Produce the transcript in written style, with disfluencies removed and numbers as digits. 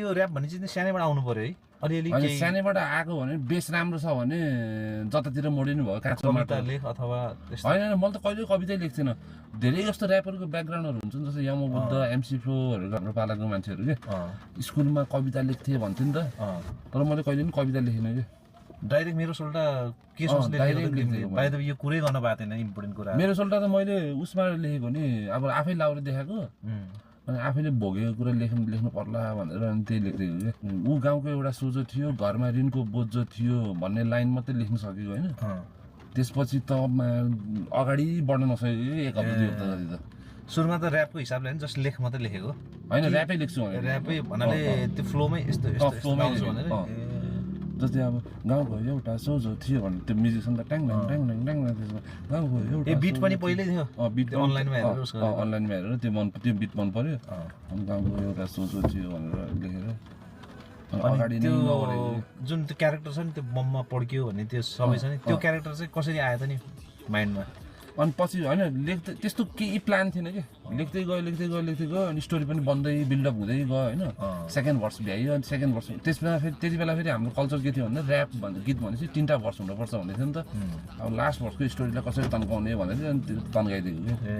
यो ऱ्याप भन्ने चाहिँ सानैबाट आउनु पर्यो है अलिअलि अनि केही सानैबाट आएको भने बेस राम्रो छ भने जतातिर मोडिनु भयो काँचो माटो कविता लेख अथवा त्यस्तो होइन मैले त कहिले कवितै लेख्थेन धेरै जस्तो ऱ्यापरको ब्याकग्राउन्डहरू हुन्छ नि जस्तो यम बुद्ध एमसी फ्लोहरू हाम्रो पालाको मान्छेहरू के स्कुलमा कविता लेख्थे भन्थ्यो नि त तर मैले कहिले पनि कविता लेखिनँ कि डाइरेक्ट मेरो सोल्टा के सोच्दै बाइ द वे यो कुरै गर्न पाएको थिएन इम्पोर्टेन्ट कुरा मेरो सोल्टा त मैले उसमा लेखेको नि अब आफै लाउरे देखाएको अनि आफैले भोगेको कुरा लेख्नु पर्ला भनेर अनि त्यही लेख्दै ऊ गाउँको एउटा सोझो थियो घरमा ऋणको बोझो थियो भन्ने लाइन मात्रै लेख्न सकेको होइन त्यसपछि त अगाडि बढ्न नसकेको एक हप्ता दुई हप्ता जति त सुरुमा त ऱ्यापको हिसाबले होइन जस्ट लेख मात्रै लेखेको होइन ऱ्यापै लेख्छु ऱ्यापै भन्नाले त्यो फ्लोमै यस्तो फ्लोमै जस्तै अब गाउँको एउटा सोझो थियो भने त्यो म्युजिसियन त ट्याङ ट्याङ ट्याङ त्यसमा गाउँको एउटा बिट पनि पहिल्यै थियो बिट अनलाइनमा हेरेर अनलाइनमा हेरेर त्यो बिट मन पर्यो अनि गाउँको एउटा सोझो थियो भनेर लेखेर अगाडि त्यो जुन त्यो क्यारेक्टर छ नि त्यो बममा पड्कियो भन्ने त्यो सबै छ नि त्यो क्यारेक्टर चाहिँ कसरी आयो त नि माइन्डमा अनि पछि होइन लेख्दै त्यस्तो केही प्लान थिएन कि लेख्दै गयो अनि स्टोरी पनि बन्दै बिल्डअप हुँदै गयो होइन सेकेन्ड भर्स भ्याइयो अनि सेकेन्ड भर्स त्यसमा फेरि त्यति बेला फेरि हाम्रो कल्चर के थियो भन्दा ऱ्याप गीत भनेपछि 3टा भर्स हुनुपर्छ भन्दै थियो नि त अब लास्ट भर्सको स्टोरीलाई कसरी तन्काउने भनेर अनि तन्काइदिएको कि